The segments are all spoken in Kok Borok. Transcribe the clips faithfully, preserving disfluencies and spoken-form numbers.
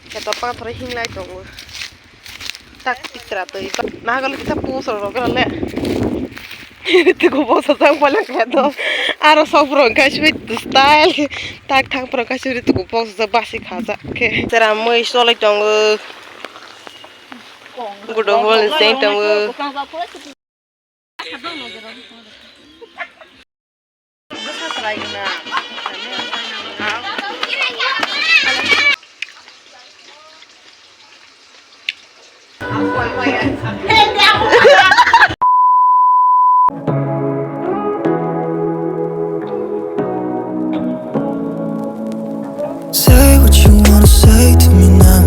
Kheto pathor hinglai tongo. Tak tikra twi. Nahagol kita puso rok le. Tuku bosa jang palang kheto. Aro sok rok kaiswi style. Tak thang pro kaiswi tuku bosa basi khaja khe. Sera mui solai tongo. Gudung bol seng tongo. Say what you wanna say to me now.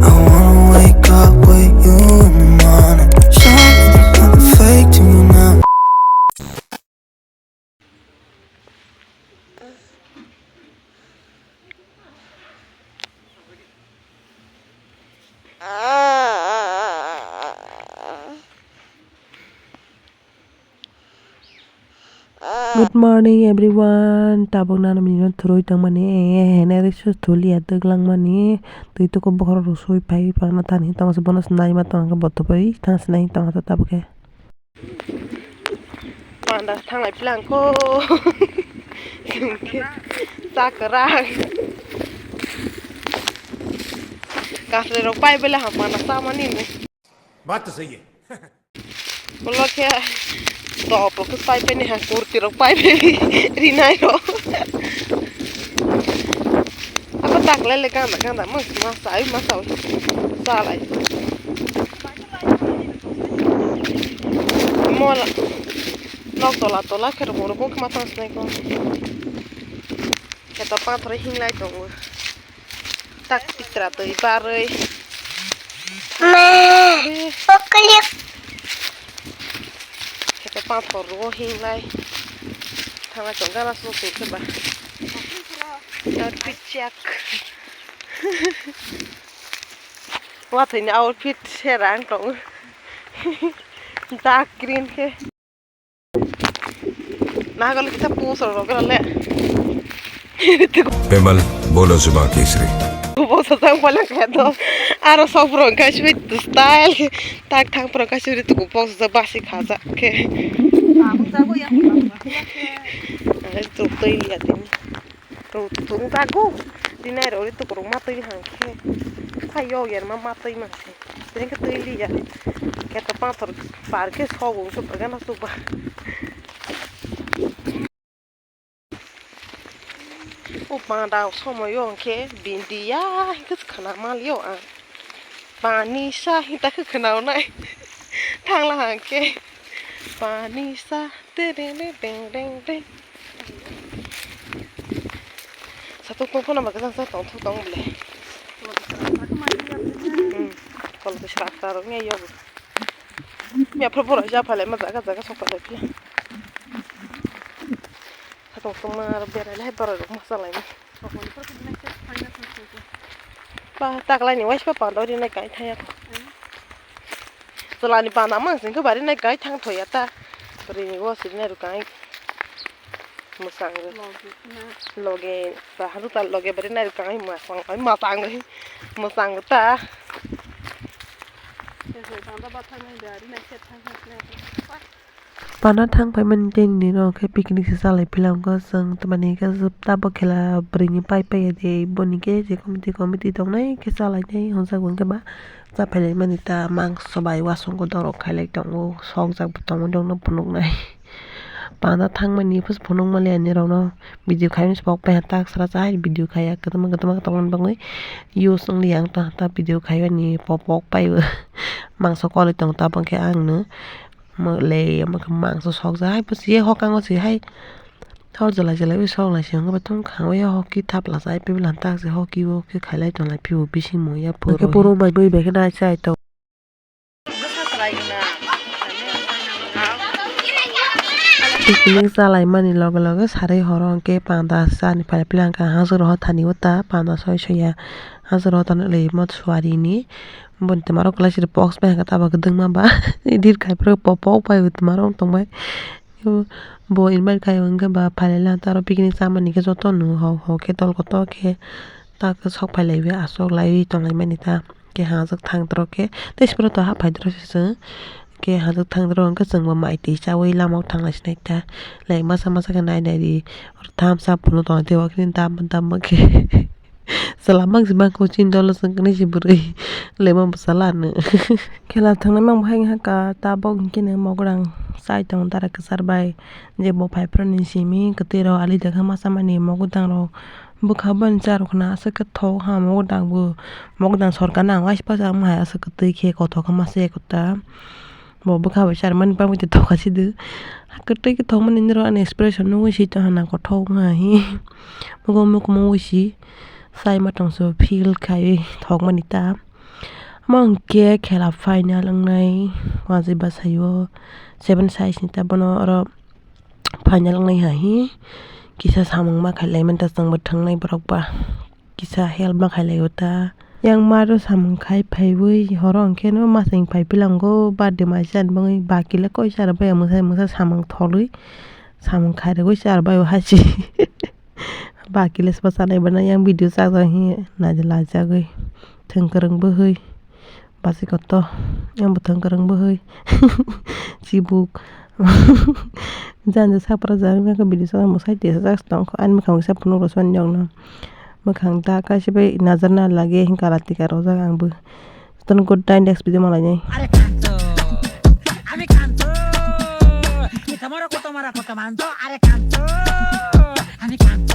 I wanna wake up with you in the morning. Show me there's nothing fake to you now. Good morning everyone, tabuk nano mini no thurui tongmani, eh, hene riksu thulia twk langmani, twi tuku bokhorok rok sui phai pangna thani tongsa bono se naima tongkha bothop bai thangsa nai tongkha tabuk khe. Panda thanglai plang ko, chwng khe cha kwrang, kasri rok pai bele ham panda chamani hinwi. Baat to sahi hai. Ulo khe top rok khe pai pai ni ha, kurti rok pai pai rinai rok. Abo taklai le ganda ganda masa ai masa ai salai. Mola nok tola tola khe rok rok khe ma tang sinai ko. Kheto pathor hinglai tongo. Tak tikra twi barwi. Kheto pathor rwo hinglai. Thangla chong gana sung sung khe ba. Outfit check. Wathwini outfit sera ang tongo. Dark green khe. Nahagol kita puso rok le. Bimal, bolo zuban kesari. Puso jang palang kheto. Aro sok rok kaiswi style. Tak thang pro kaiswi tuku puso basi khaja khe. Tuk twi liya tini. Rok tong jago. Rinai rok ri tuku rok ma twi hang khe. Phai yo yer ma ma twi man khe. Tini khe twi liya. Kheto pathor par khe sogo wngkhe bagana chuba. O panda somoyo hwnkhe bindi ya hwnkhe khwna manliyo ang. Pani sa hinta khe khwnaonai. Thangla hwnkhe pani sa tereng reng reng reng. Satok tong phano ba kwchang sa tong thok tong bole. Hmm. Kol ke sra sra rok ngai yo. Mia phro phro ja phale ma jaga jaga sok phale phi. Satok tong ma ro berai le borok rok ma salai ma. Ba taklai ni waisa panda ri nai kai thaya. Chwla ni bana mang sing khe bari nai kai thang thoya ta. Bwrwi ni bo siri nai rw kai. Mwsang rw. Loge na. Loge ba haru ta loge bari nai rw kai mwsang kai mwsang rw. Mwsang rw ta. Tei hoi banda bathang nai bari nai khe thang thang khe. Pana thang phaimani tei nini rok khe picnic se chalai philang kho chwng, tamni hwnkhe tabok khela bwrwini pai pai ya de, boni khe je committee committee tongnai khe chalainai hwnjak bo hwnkhe ba cha phailaimani ta mangso bai uansukgo dorok khailai tongo, sokjak bo tongo norokno phunuknai. Pana thangmani phus phunukmani ani rokno video khaimani se pok pai ha tak sra cha hai video khaiya kwtama kwtama tongmani bagwi use wngya wng tong ha ta video khaimani pok pok pai o mangso kwlwi tong tabok khe ang no. Mo le omo khe mangso sokjak hai phusi ye hokango se hai hor jwlai jwlai ui sok lai se wngkhe bo thung kha o ya hoki thapla chai phi bwla tak se hoki o khe khailai tonglai phi o bising mo ya puro puro mai bui bai khe nai chai tongo. Picnic chalaimani loge loge sarwi horo hwnkhe panda chani phai phila hwnkha hajoro thani o ta panda soi soya hajoro thani le mo suari ni. Boni twmaro kwlai siri box bai hwnkhe tabok kwdwngma ba edit khai phuru pok pok bai bo twmaro wng tongbai. Bo invite khai hwnkhe ba phailai taro picnic chamani khe jotono hok hok khe tol kotor khe Ta khe sok phai lai bai aswk lai tonglai mani ta. Khe hajak thang doro khe tei siporo to hap phai doro se chwng. Khe hajak thang doro hwnkhe chwngbo mai twi chaui lama o thanglai sinai ta. Lai masa masa khe nai nai ri. Oro thamsa phunuk tongo tei o khe dam dam khe. Chwla mang si mang kho chini dolo chwng khe nai si bwrwi. Lema bwsala ano. Khela thangnai mang bo hai wngkha tabok hwnkhe no mograng chai tongo dara kwchar bai. Je bo phai phuru ni simi kwtwi rok ali da khe masa mani mogodang rok. Bwkha bani charwk khna aswk khe thok ha mogodang bo. Mogodang sorkar nang waisa paisa wng hai aswk kwtwi khe kothok khe masa ya kwta. Bo bwkha bai charwk mani bagwi twi thok ha sidi. Kwtwi khe thok mani nini rok ani expression nugwi si tong ha nang kothok wng ha hi. Mugo mukumu wisi sai ma tong se feel khai thok mani ta. Omo hwnkhe khela final wngnai wanjwi bwsai o seven size ni ta bono oro. Final wngnai hai hi kisa samung ma khailai manta chwngbo thwngnai borok ba kisa help ma khailai o ta. Yang maro samung khai phaiwi horo hwnkhe no masing phai philango birthday maisa ni bagwi bakile koi chara baya mwsai mwsai samung tholwi samung khairogwi chara bai o hasi. Bakile se bwchanai bana yang video chajak hi naidi lajagwi thwng kwrwng bwhwi. Basi koto yang bwthang kwrwng bwhwi chibuk. Janja sapra jani mekha bini saka mwsai tesa jak tongkha ani mwkhang kisa phunuk rw soni nokno mwkhang ta kaisa bai nazar na lage hinkhe ala tika rwjak ang bw. Jotono good night, next video malainai. Are kanto, ami kanto, kita moro koto mara koto manto, are kanto, ami kanto.